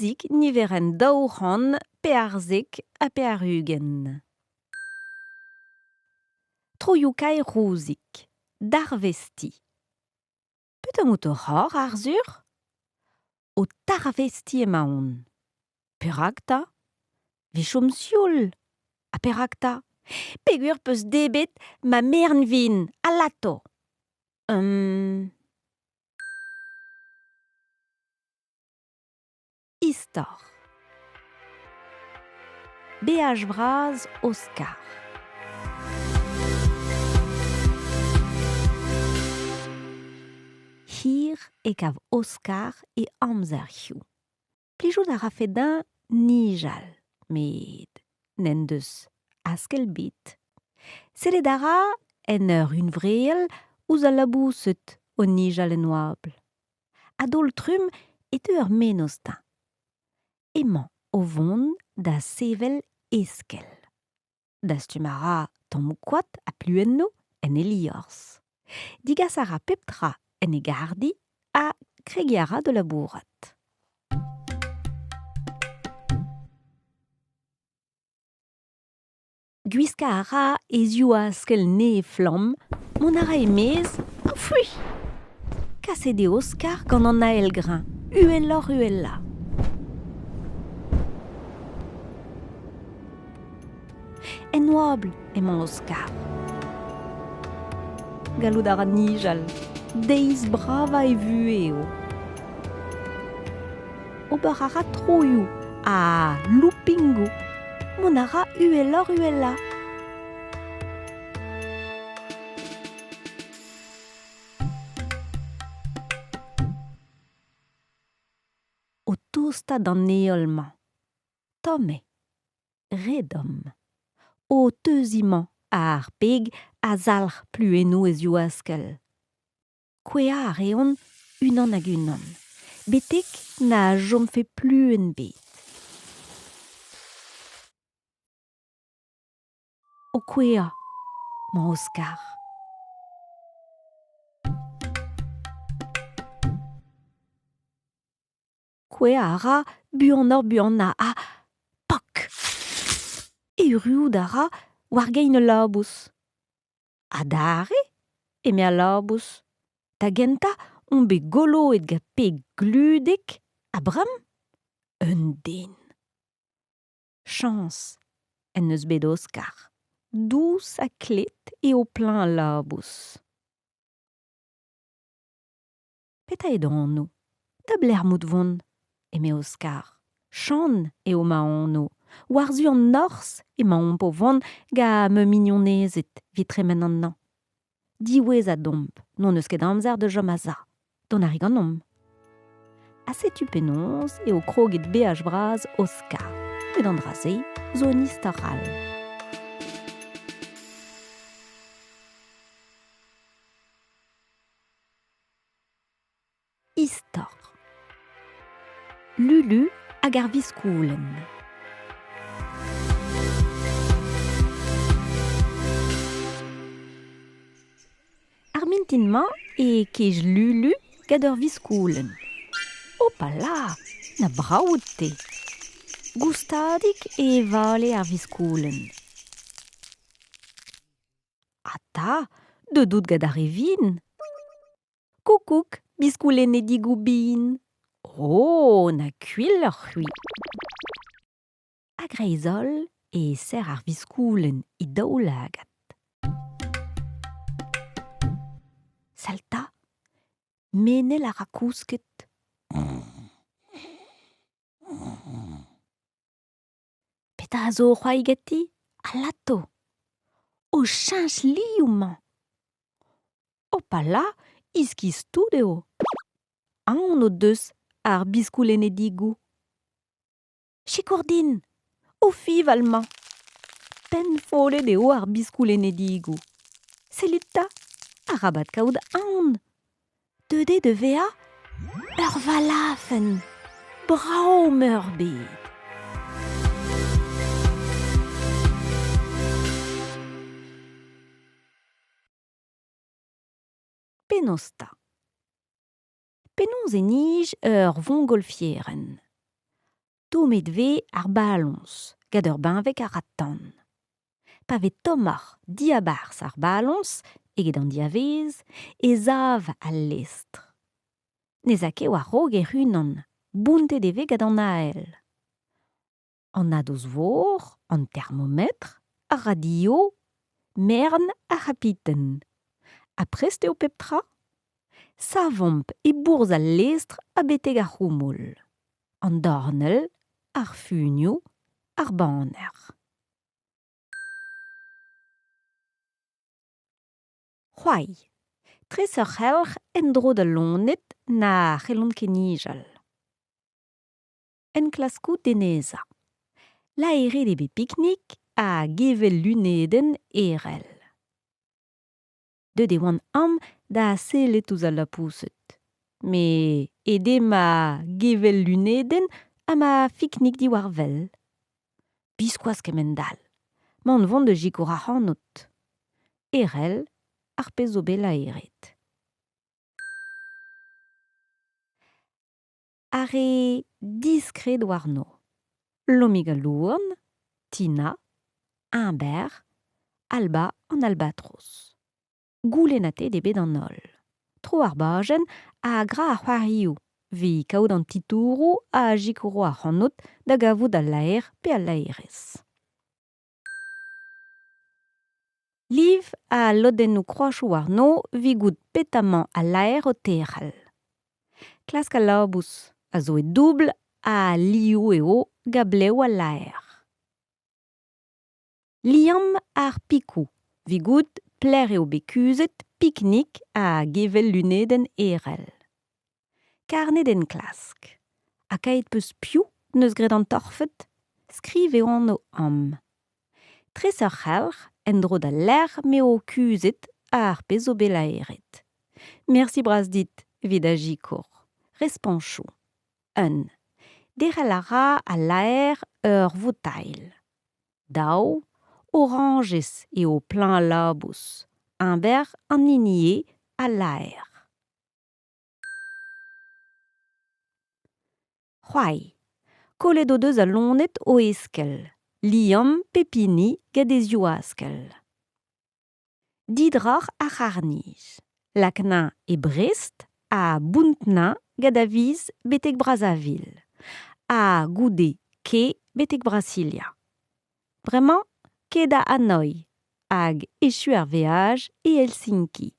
Rouzig niverenn 294. Troioù-kaer Rouzig, darvestiñ. Petra 'mout o c'horr, Arzhur ? O tarvestiñ emaon. Perak 'ta ? 'Vit chom sioul. Ha perak 'ta ? Peogwir 'peus debret ma merenn-vihan, alato ! Istor. Beaj vras Oscar. Hir e kav Oscar e amzer hiziv. Plijout a rafe dezhañ nijal, met n'en deus askell ebet. Sellet a ra en ur hunvreal ouzh al laboused o nijal en oabl. A-daol-trumm e teu ur mennozh dezhañ. Emañ o vont da sevel eskell. Dastum a ra tammoù koad ha pluennoù en e liorzh. Degas a ra pep tra en e garrdi ha kregiñ a ra da labourat. Gwiskañ a ra e zivaskell nevez-flamm, mont a ra e-maez ha fui ! Kaset eo Oscar gant an ael-greñv, uheloc'h-uhelañ. En oabl emañ Oscar. Gallout a ra nijal. Deiz bravañ e vuhez eo. Ober a ra troioù ha loupingoù. Mont a ra uheloc'h-uhelañ. O tostaat d'an heol-mañ. Tomm eo. Re domm. O teuziñ-mañ ar peg a zalc'h pluennoù e zivaskell. Kouezhañ a reont unan hag unan, betek na chomfe pluenn ebet. O kouezhañ 'mañ Oscar. Kouezhañ a ra buanoc'h-buanañ ha pok ! Erruout a ra war gein ul labous. Adarre ? eme al labous. Da gentañ on bet goloet gant peg gludek ha bremañ un den. Chañs en deus bet Oscar. Dous ha klet eo pluñv al labous. Petra eo da anv ? Da belec'h 'maout 'vont ? eme Oscar. Chan eo ma anv. War-zu an norzh emaomp o vont gant ma mignonezed evit tremen an hañv. Diwezhat omp, n'hon eus ket amzer da chom a-za. Dont a ri ganeomp. Ha setu penaos eo kroget beaj bras Oscar. Met an dra-se zo un istor all. Istor. Lulu hag ar viskoulenn. Ar mintin-mañ e kej Lulu gant ur viskoulenn. Hopala, na brav out-te ! Goustadik e vale ar viskoulenn. Ata, deut out gant ar re vihan. Koukoug, biskoulennedigoù bihan. Oh, na kuilh oc'h-c'hwi ! A-greiz-holl e serr ar viskoulenn he daoulagad. Sell 'ta, menel a ra kousket. Petra a zo o c'hoari ganti ? Alato ! O cheñch liv 'mañ ! Hopala, iskis-tout eo ! Aon o deus ar biskoulennedigoù. Sikour din ! O fiñval 'mañ ! Pennfollet eo ar biskoulennedigoù. Sellit 'ta, arabat kaout aon ! Deuet eo da vezañ ur valafenn brav-meurbet. Penaos 'ta ? Penaos e nij ur voñgolfierenn ? Tommet 'vez ar baloñs gant ur benveg a ra tan. Pa vez tommoc'h diabarzh ar baloñs eget an diavaez e sav al lestr. Ne'z a ket war-raok hec'h-unan, bountet e vez gant an ahel. An nadoz-vor, an termometr, ar radio, mern ar c'habiten. Ha prest eo pep tra ? Savomp e-bourzh al lestr ha betek ar c'houmoul. An dornell, ar funioù, ar baner. C'hoari. Tres ur c'helc'h en-dro d'al loened na c'hellont ket nijal. Enklaskoù denezañ. Laeret eo bet Pik-Nik hag evel lunedenn Erell. Deuet e oan amañ da sellet ouzh al lapoused. Met aet eo ma gevell-lunedenn ha ma fik-nik diwar-wel. Biskoazh kemend-all. 'Maon 'vont da sikour ac'hanout. Erell, ar pezh zo bet laeret. Ar re diskred warno. Lomig al Louarn, Tina, Humbert, Alba an albatros. Goulennatet eo bet an holl. Tro ar bajenn ha gra ar c'hoarioù evit kaout an titouroù a sikouro ac'hanout da gavout al laer pe al laerez. Liv ha lodennoù kroachoù warno evit goût petra 'mañ al laer o terc'hel. Klask al labous a zo e doubl ha liv eo gant blev al laer. Liamm ar pikoù evit goût pelec'h eo bet kuzhet Pik-Nik hag evel lunedenn Erell. Karned enklask. Ha kaet 'peus piv 'neus graet an torfed ? Skriv e anv amañ. Tres ur c'helc'h en-dro d'al lec'h m'eo kuzhet ar pezh zo bet laeret. Mersi bras dit evit da sikour. Responchoù. Un. Derc'hel a ra al laer ur voutailh. Daou. Orañjez eo pluñv al labous. Eñber an hini eo al laer. C'hoari. Kollet o deus al loened o eskell. Liamm pep hini gant e zivaskell. Didroc'h ar c'harr-nij. Lak-nañ e Brest ha bount-nañ gant da viz betek Brazzaville. Ha goude kae betek Brasilia. Bremañ kae da Hanoi hag echu ar veaj e Helsinki.